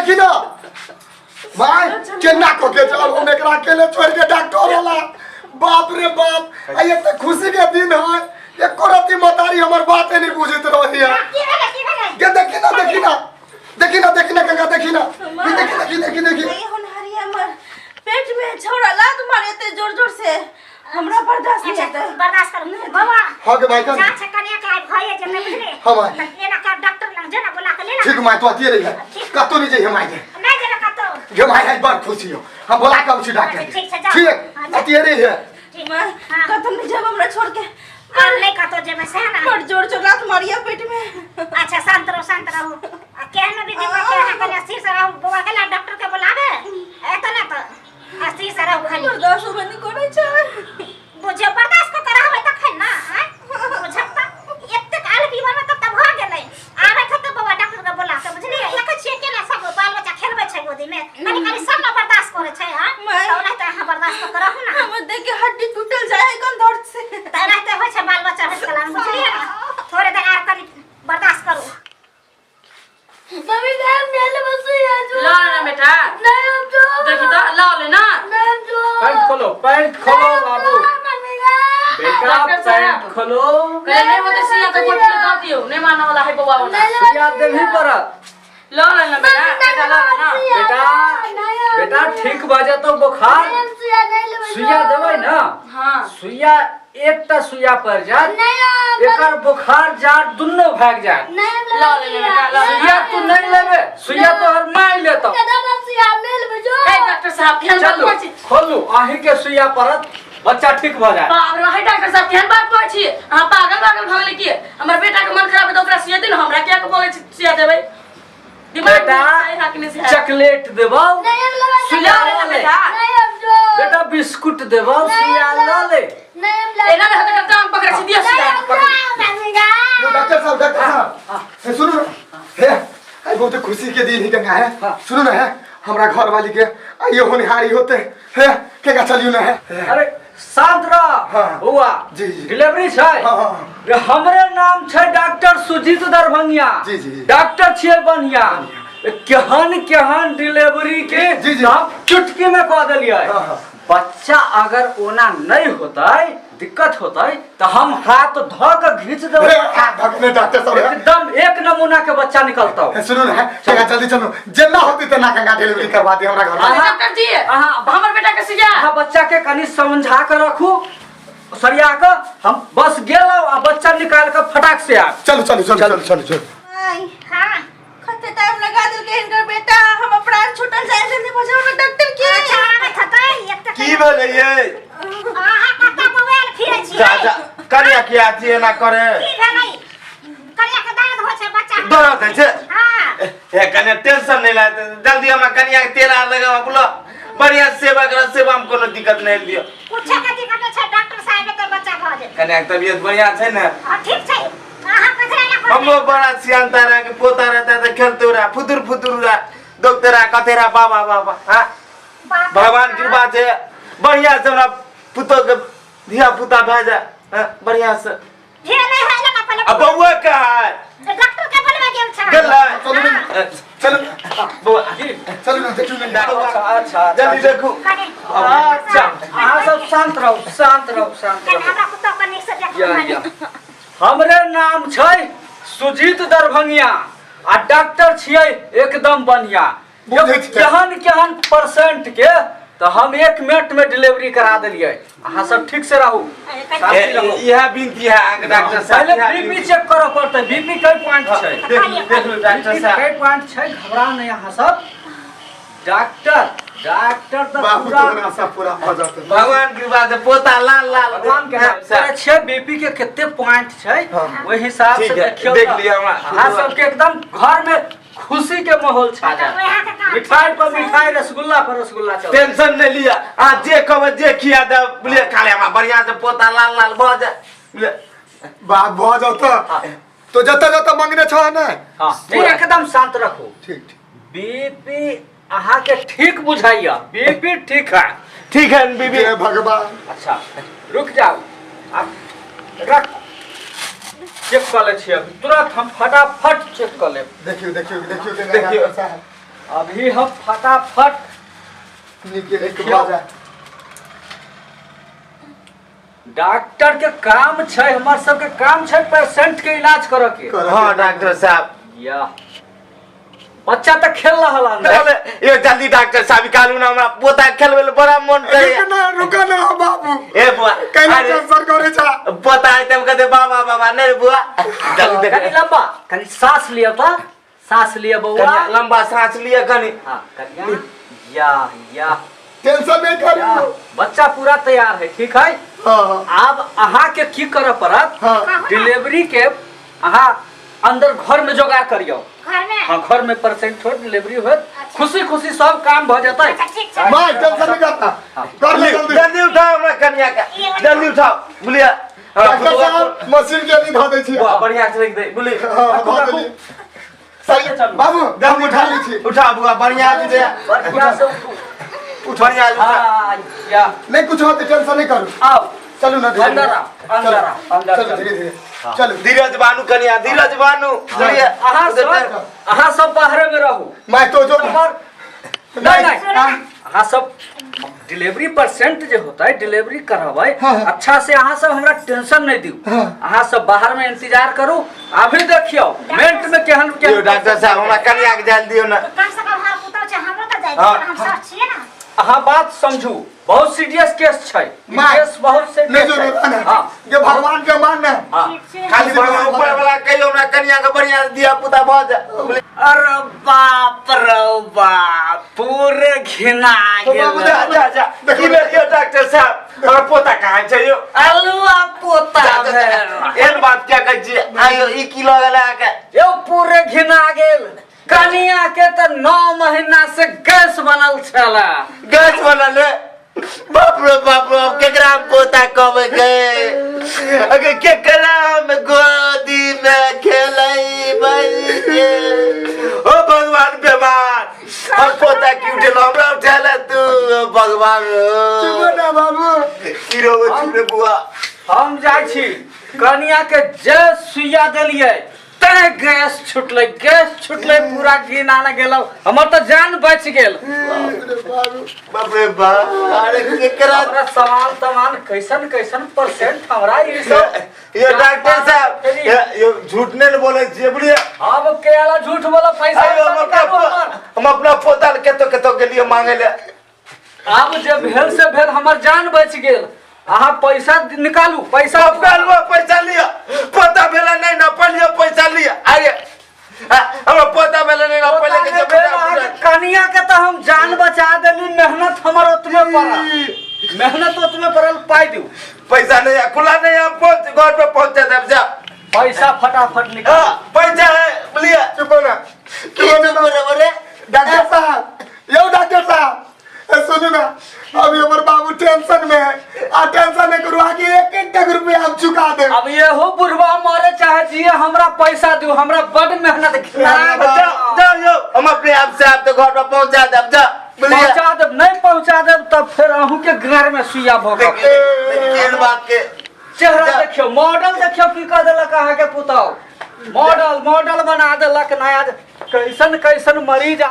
देखी ना भाई केना को के चल हम एकरा अकेले छोड़ के डॉक्टर होला बाप रे बाप आ ये तो खुशी के दिन है एको रति मतारी हमर बाते नहीं बुझत रही है की भेलै की भेलै के देखी ना देखी ना देखी ना देखी ना गंगा देखी ना ई देखी देखी देखी देखी नहीं होनहारी हमर पेट में छौड़ा लात मारे एते जोर जोर से हमरा बर्दाश्त नहीं अच्छा होता बर्दाश्त करू बौआ हाँ के भाई का जा छै कनिया के आइ भइए जेतै बुझली हाँ भाई। तऽ एना कर डॉक्टर लग जो ना बुला के ले ठीक माय तो आती रही है कतो नहीं जाइए माय के नहीं जेबै कतौ गे माय आज बड़ खुशी हो हम बोला के आबै छी डॉक्टर अच्छा, ठीक छै, जाओ। ठीक हाँ, आती रही है ठीक माँ हाँ। कतौ नहीं जब हमरा छोड़ के आब नहि कतौ जेबै सएह ने बड़ जोर जोर लात मारिया पेट में अच्छा शांत रहू शांत रहू आ केहनो भी दिमाग के अहाँ कनि स्थिर से रहू बौआ गेला डॉक्टर के बुलाबे एतऽ ने तऽ स्थिर से रहू खाली बर्दाश्त होबे नहीं करै छै बुझियौ बर्दाश्त कऽ के रहबै तखन ने आँय बुझब तऽ एतेक आल बीमार में तब तऽ भऽ गेलै आबै छै तऽ बौआ डॉक्टर के बोला के बुझलियै देखै छियै केना सब बाल बच्चा खेलबै छै गोदी में कनि कनि सब ने बर्दाश्त करै छै आँय माय। तऽ ओनाहिते अहाँ बर्दाश्त कऽ के रहू ने हमर देह के हड्डी टूटल जाए है कन दर्द से तऽ एनाहिते होइ छै बाल बच्चा होइ कला बुझलियै ने थोड़े देर आर कनि बर्दाश्त करू मम्मी मैं मेले बस आज ला ना बेटा नहीं हम जो देखी तो ला ले ना नहीं हम जो पैंट खोलो पैंट खोलो बाबू मम्मी ना बेटा डॉक्टर साहब। पैंट खोलो कहले नहीं होते सिया तो गोटी दऽ दियौ नहीं मानऽ वाला है बौआ वाला सुइया देबही पड़त ला ले ना बेटा बेटा ला ले ना बेटा बेटा ठीक भऽ जेतौ बोखार हम सुइया नहीं लेबै सुइया देबै ना हाँ सुइया एकटा सुइया पड़ जात नहीं हम एकर बोखार जाड़ दुनू भागि जात नहीं हम ला ले ना बेटा ला ले सुइया तू नहीं लेबे सुइया तोहर माय लेतौ कदम हम सुइया नहीं लेबै जो हे डॉक्टर साहब केहन बात चलू कहै छी खोलू अहीं के सुइया पड़त बच्चा ठीक भऽ जायत बाप रे हे डॉक्टर साहब केहन बात कहै छी अहाँ पागल पागल भऽ गेलै की हमर बेटा के मन खराब है तऽ ओकरा सुइया दियौ ने हमरा किया के बोलै छी सुइया देबै दिमाग बेटा में सही हक नहीं से है चॉकलेट देबौ नहीं हम लेबै सुइया ले लऽ ले बेटा नहीं हम जो बेटा बिस्कुट देबौ सुइया लऽ ले नहीं हम लेबै एना नहीं होतै टांग पकड़ै छी दिअ नहीं सुइया हम जो मम्मी ना यो डॉक्टर साहब डॉक्टर साहब हे सुनू ना हे आई बहुत खुशी के दिन ही गंगा है सुनू ना है हमरा घर वाली के आइयो होनिहारी होते हे केगा चलियो ना है हे, अरे शांत रह हाँ। बौआ जी, जी। डिलीवरी छै हाँ, हाँ, रे हमरे नाम छै डॉक्टर सुजीत दरभंगिया जी, जी, जी। डॉक्टर छियै बढ़िया केहन केहन डिलीवरी के जी, जी। हम चुटकी में कऽ देलियै हाँ, हाँ। बच्चा अगर ओना नहीं होतै दिक्कत होतै तऽ हम हाथ धऽ के घींच देबै हे हाथ धकने डॉक्टर साहब हे। एकदम एक नमूना के बच्चा निकलतौ हे, सुनू ना है केगा जल्दी चलू जेना होती तेना गंगा डिलीवरी करवा दी हमरा घर में अहाँ- डॉक्टर जी अहाँ- हमर बेटा के सुइया अहाँ बच्चा के कनि समझा के रखू सरिया के हम बस गेलहुँ आ बच्चा निकाल के फटाक से आब चलू चलू चलू चलू चलू चलू आई हाँ कते टाइम लगा देलकै हिनकर बेटा हमर प्राण छूटल जाय जल्दी बजाउ ने डॉक्टर के अच्छा आबै थतै एक तऽ की भेलै ये अहाँ कतऽ मोबाइल फिरै छियै जा जा कनिया किया अथी एना करे की भेलै कनिया के दर्द होइ छै बच्चा के। दर्द होइ छै हाँ हे कनिया टेंशन नहीं लाते जल्दी हमरा कनिया के तेल आर लगावा बोलो बढ़िया सेवा कर सेवा में कोनो दिक्कत नहीं दियो कुछो के दिक्कत नहि छै डॉक्टर साहब एतऽ बच्चा भऽ जेतै कनिया के तबियत बढ़िया छै ने हाँ ठीक छै अहाँ कथी लए एना हमरो बड़ा सियानता रहा कि पोता रहता है तो खेलते रहा फुदुर फुदुर रहा दौड़ते रहा कहते रहा बाबा बाबा हाँ बाप भगवान कृपा से बढ़िया से हमरा पुतोह के धिया पुता भए जाए हाँ, बढ़िया से भेलै है ना पहिले आ बौआ का है डॉक्टर के बोलबे गेल छै गेलै चलू ना चलू बौआ चलू ना देखियौ ना अच्छा अच्छा जल्दी देखू कनि अच्छा अहाँ सब शांत रहू शांत रहू शांत कनि रहू हमरा पुतोह के नीक से देखू या कनि या हमरे नाम छै सुजीत दरभंगिया आ डॉक्टर छियै एकदम बढ़िया बुझै छियै। केहन केहन परसेंट के तऽ हम एक मिनट में डिलीवरी करा देलियै अहाँ सब ठीक से रहू शांति रहू इएह विनती है अहाँके डॉक्टर साहब पहिले इएह बीपी विनती। चेक करऽ पड़तै बीपी कै पॉइंट छै देख लू देख लू डॉक्टर बीपी साहब कै पॉइंट छै घबरा नहि अहाँ सब डॉक्टर डॉक्टर तऽ बाबू पूरा तोहर आशा पूरा भऽ जेतै भगवान कृपा से पोता लाल लाल भगवान के नाम से छै बीपी के कते पॉइंट छै हाँ। ओहि हिसाब से ठीक है, देखियौ देख तऽ लिअ हमरा। अहाँ सबके एकदम घर में खुशी के माहौल छा तऽ जाए वएह के काम मिठाई पर मिठाई रसगुल्ला पर रसगुल्ला चल टेंशन नहीं लिया आ जे कहबै जे खिया देब बुझलियै खाली हमरा बढ़िया से पोता लाल लाल भऽ जाए बुझलियै बाप भऽ जाउ तऽ तो जतऽ जतऽ मंगने छह ने हाँ एकदम शांत रखू ठीक ठीक बीपी अहाँ के ठीक बुझाइया बीपी ठीक है ठीक है बीबी जय भगवान अच्छा रुक जाओ आप रख चेक कऽ लै छियै अभी तुरंत हम फटाफट चेक कऽ लेब देखियौ देखियौ देखियौ देखियौ। साहब अभी हम फटाफट नीके नीक भऽ जाए। डॉक्टर के काम छै, हमर सबके काम छै पेशेंट के इलाज करऽ के। हाँ डॉक्टर साहब। या बच्चा तऽ खेल रहल अंदर। चल, यो जल्दी डॉक्टर साहब निकालू ना, हमरा पोता खेलबै ले बड़ा मन करे। रुक ना, रुक ना बाबू। ए बुआ, कैला अरे, टेंशन करे छा? पोता है तब कहते बाबा बाबा नहीं रे बुआ। जल्दी कनी देख। लंबा कनी सांस लिअ तऽ, सांस लिअ बौआ। कनी लंबा सांस लिअ कनी। हाँ कनिया, या या टेंशन नहीं या, करू। बच्चा पूरा तैयार है, ठीक है? हाँ। आब अहाँ के की करऽ पड़त? हाँ। डिलीवरी के अहाँ अंदर घर में जोगाड़ करियो। घर में? हाँ, घर में पेशेंट हो, डिलीवरी होत, खुशी खुशी सब काम भ जतै। अच्छा, ठीक छै। माय टेंशन नहीं करता, कर ले जल्दी। जल्दी उठाओ हमरा कनिया के, जल्दी उठाओ बुलिया। डॉक्टर साहब मशीन के अभी धऽ दै छी। बुआ बढ़िया से रख दे बुली। हाँ, धऽ देलियै। सही बाबू, हम उठा लै छी। उठा बुआ, बढ़िया से दे। बढ़िया से उठू। बढ़िया से उठा। हाँ, या। नहीं कुछ होते, टेंशन नहीं करू। आओ। चलू ना, धीरे अंदर धीरे। आओ, अंदर आओ, अंदर चलू चलू। धीरे धीरे चलू। धीरज बानू कनिया, धीरज बानू। अहाँ सब, अहाँ सब बाहरे में रहू। मैं तो जो नहीं नहीं, अहाँ सब डिलीवरी परसेंट जे होता है डिलीवरी करबै। हाँ, हाँ। अच्छा से अहाँ सब हमरा टेंशन नहीं दियो। हाँ। अहाँ सब बाहर में इंतजार करू, अभी देखियो मिनट में केहन यो केहन। डॉक्टर साहब हमरा कनिया के जाल दियो ना। कम से कम हमरा पुतहु छै, हमरो तऽ जाइ हाँ। हम सब छियै ना। अहाँ बात समझू, बहुत सीरियस केस छै। माय, केस बहुत नहीं सीरियस जरूरत छै। है हाँ। ये भगवान के मान है। हाँ। ठीक छै। खाली भगवान ऊपर वाला कहियो हमरा कनिया के बढ़िया से दिया पुता भऽ जाए। अरे बाप रे बाप, पूरे घिना तो बाबू गेल। जा जा जा, की भेल यौ डॉक्टर साहब? हमरा पोता कहाँ छै यौ? अलुआ पोता जा, जा, जा। भेल। एहन बात क्या कहै छियै? आइयो ई की लऽ गेल अहाँके? यौ पूरे घिना गेल। कनिया के तऽ 9 महीना से गैस बनल छला। गैस बनल है? बाप रे बाप रे, हम केकरा हम पोता कहबै गे? अगे केकरा हम गोदी में खेलैबै गे? ओ भगवान बेमार, हम पोता की उठेलो, हमरा उठेले तू ओ भगवान। चुप ना बाबू। की रोग चुप रे बुआ। हम जाइ छी, कनिया के जे सुइया देलियै तैं गैस छुटलै, गैस छुटलै, पूरा घिना ने गेलौ, हमर तऽ जान बचि गेल। बाप रे बाप, अरे केकरा हमरा सामान तमान कैसन कैसन परसेंट हमरा ई सब। ये डॉक्टर साहब, ये झूठ नहीं ने बोले छियै, बुझलियै? हम केला झूठ बोला? पैसा अरे हम अपना निकालू हमर। हम अपना पोता ले केतो केतो गेलियै मांगे ले। आब जे भेल से भेल, हमर जान बचि गेल। अहाँ पैसा निकालू, पैसा। निकालू, पैसा लिअ। पोता भेला नहीं ना, पहले पैसा लिअ। अरे हमरा पोता भेला नहीं ना, पहले के भेल अहाँके कनिया के तऽ हम जान बचा देली, मेहनत हमर ओतबे पड़ल, मेहनत ओतबे पड़ल, पाइ दियौ। पैसा नहीं है, खुला नहीं है, हम पहुंच घर पे पहुंचा देब जा। पैसा फटाफट निकाल। हाँ, पैसा है बोलिए। चुप ना, की चुप रे बोले? डॉक्टर साहब, यो डॉक्टर साहब, ए, सुनू ना, अभी हमर बाबू टेंशन में है, आ टेंशन नहीं करू, आगे एक एक टक रुपया हम चुका दे। अब येहो बुढ़वा मरे चाहे जिए, हमरा पैसा दियो, हमरा बड मेहनत घिना गेल। जाओ जाओ यो, हम अपने आप से आप तो घर पर पहुंचा देब जा बोलिए। पहुंचा देब, नहीं पहुंचा देब तब फिर अहूँ के घर में सुइया भोगब। केहन बात के चेहरा देखियो, मॉडल देखियो, की कह देलक अहाँ के पुतहु, मॉडल मॉडल बना देलक नया। कैसन कैसन मरीज।